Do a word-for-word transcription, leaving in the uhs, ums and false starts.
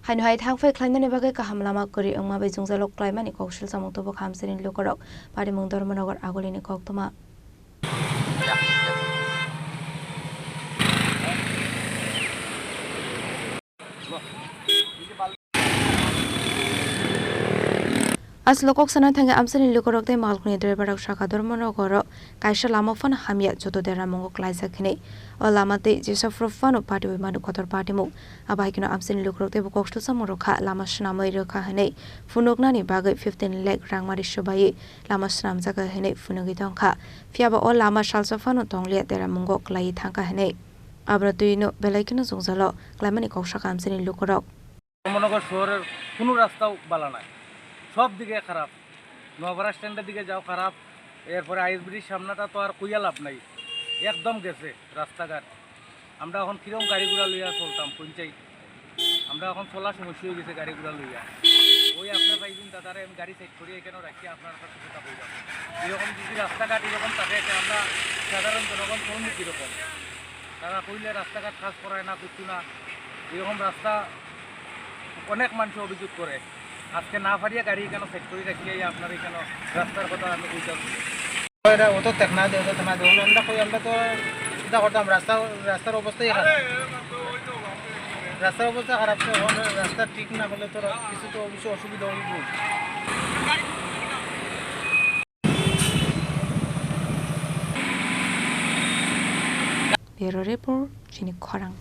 Haino hai thangphai khlainani bagwi kaham lama kwrwi wngma bai jwngjalo klaimani kok sil samung tubu kha amchaini lukurok. Patimung Dharmanagar Agulini koktwma. Aswk kok sana thangwi amchaini lukurok tei malkhungni driver rok sakha Dharmanagaro kaisa lama phano hamya joto deramungo klaijak hinwi. O lama tei jesa phuru phano patiwi manu kotor patimung. Abo hai kheno amchaini lukurok teibo kok sil samung rwkha lama swnamwi rwkha hinwi phunuknani bagwi fifteen lakh rangmari swbaiwi lama swnamjago hinwi phunugwi tongkha. Phiyaba o lama salsa phano tongliya deramungo klaiwi thangkha hinwi. Aboni twino belai kheno jwngjalo klaimani kok sakha amchaini lukurok. Dharmanagar শহরের কোনো রাস্তাও ভালো নাই, সব দিকে খারাপ। নোয়াপাড়া স্ট্যান্ডের দিকে যাও খারাপ, এরপরে আইএসবিটির সামনেটা তো আর কইয়া লাভ নাই, একদম গেছে রাস্তাঘাট। আমরা এখন কিরকম গাড়ি ঘোড়া লইয়া চলতাম পঞ্চায়েত, আমরা এখন চলা সমস্যা হয়ে গেছে গাড়ি ঘোড়া লইয়া। ওই আপনার ভাইজন দাদারে আমি গাড়ি সাইড করি এখানে রাখি আপনার কাছে কথা কইলাম। এরকম যদি রাস্তাঘাট এরকম থাকে তো আমরা সাধারণ জনগণ চলবো কীরকম? তারা কইলে রাস্তাঘাট কাজ করায় না, কিছু না, এরকম রাস্তা অনেক মানুষ অভিযোগ করে। আজকে না পারিয়া গাড়ি এখানে সেট করে রাখিয়া এই আপনার এখানে রাস্তার কথা আমি কইতাম। এটা অত টেকনা দে, অত টেকনা দে, আমরা কই, আমরা তো চিন্তা করতাম, রাস্তা, রাস্তার অবস্থাই খারাপ, রাস্তার অবস্থা খারাপ তো, এখন রাস্তা ঠিক না হলে তো কিছু তো অবশ্যই অসুবিধা হইব। Bureau Report, chini khorang.